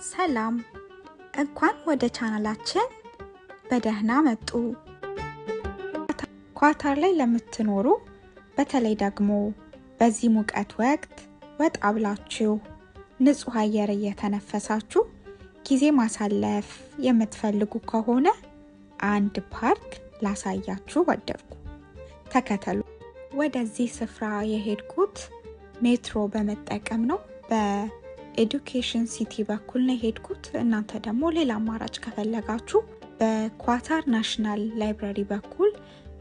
ሰላም፣ እንኳን ወደ ቻናላችን በደህና መጡ። ኳታር ላይ ለምትኖሩ፣ በተለይ ደግሞ በዚህ ሙቀት ወቅት ወጣ ብላችሁ ንጹህ አየር እየተነፈሳችሁ ጊዜ ማሳለፍ የምትፈልጉ ከሆነ አንድ ፓርክ ላሳያችሁ ወደድኩ። ተከተሉ። ወደዚህ ስፍራ የሄድኩት ሜትሮ በመጠቀም ነው። በ Education City በኩል ነው የሄድኩት። እናንተ ደግሞ ሌላ አማራጭ ከፈለጋችሁ በኳታር National Library በኩል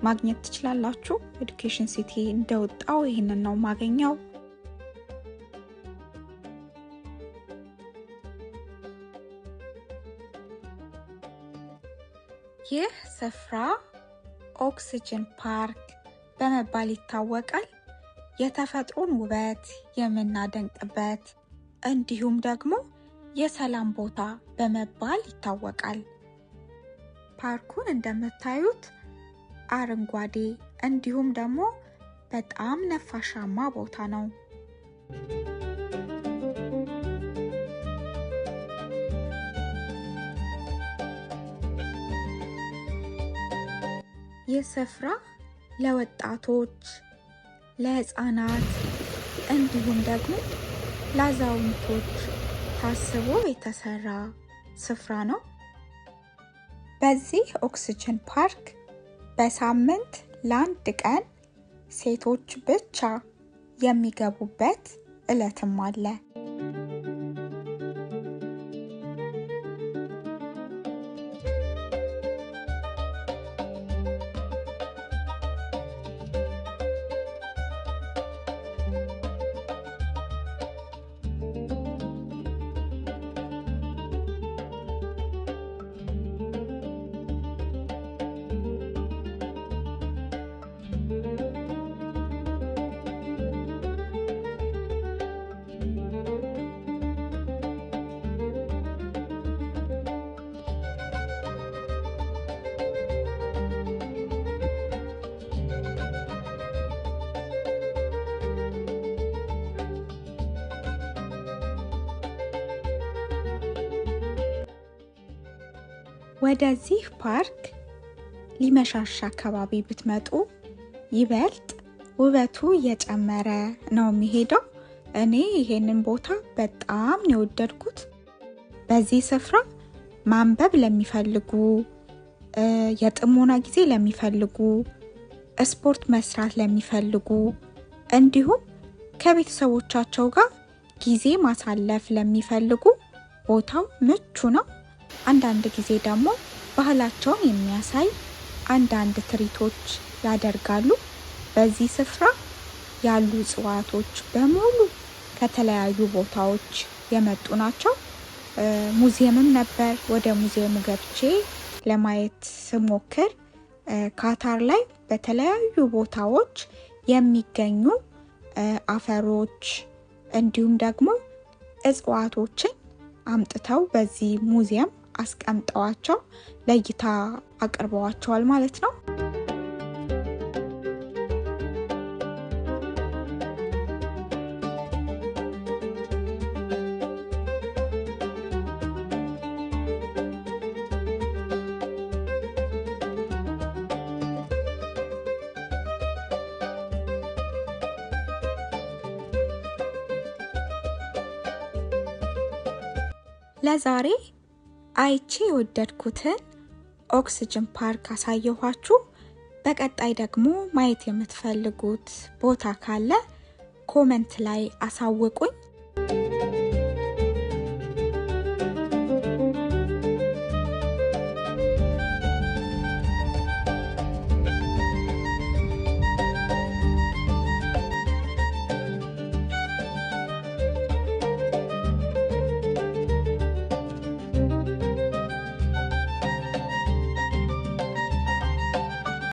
ማግኘት ትችላላችሁ። Education City እንደወጣው ይህንን ነው ማገኘው። ይህ ስፍራ ኦክስጅን ፓርክ በመባል ይታወቃል። የተፈጥሮን ውበት የምናደንቅበት እንዲሁም ደግሞ የሰላም ቦታ በመባል ይታወቃል። ፓርኩን እንደምታዩት አረንጓዴ እንዲሁም ደግሞ በጣም ነፋሻማ ቦታ ነው። ይህ ስፍራ ለወጣቶች፣ ለህፃናት እንዲሁም ደግሞ ለአዛውንቶች ታስቦ የተሰራ ስፍራ ነው። በዚህ ኦክስጅን ፓርክ በሳምንት ለአንድ ቀን ሴቶች ብቻ የሚገቡበት እለትም አለ። ወደዚህ ፓርክ ሊመሻሻ አካባቢ ብትመጡ ይበልጥ ውበቱ እየጨመረ ነው የሚሄደው። እኔ ይሄንን ቦታ በጣም ነው የወደድኩት። በዚህ ስፍራ ማንበብ ለሚፈልጉ፣ የጥሞና ጊዜ ለሚፈልጉ፣ ስፖርት መስራት ለሚፈልጉ እንዲሁም ከቤተሰቦቻቸው ጋር ጊዜ ማሳለፍ ለሚፈልጉ ቦታው ምቹ ነው። አንዳንድ ጊዜ ደግሞ ባህላቸውን የሚያሳይ አንዳንድ ትርኢቶች ያደርጋሉ። በዚህ ስፍራ ያሉ እጽዋቶች በሙሉ ከተለያዩ ቦታዎች የመጡ ናቸው። ሙዚየምም ነበር። ወደ ሙዚየሙ ገብቼ ለማየት ስሞክር ካታር ላይ በተለያዩ ቦታዎች የሚገኙ አፈሮች እንዲሁም ደግሞ እጽዋቶችን አምጥተው በዚህ ሙዚየም አስቀምጠዋቸው ለእይታ አቅርበዋቸዋል ማለት ነው። ለዛሬ አይቼ የወደድኩትን ኦክስጅን ፓርክ አሳየኋችሁ። በቀጣይ ደግሞ ማየት የምትፈልጉት ቦታ ካለ comment ላይ አሳውቁኝ።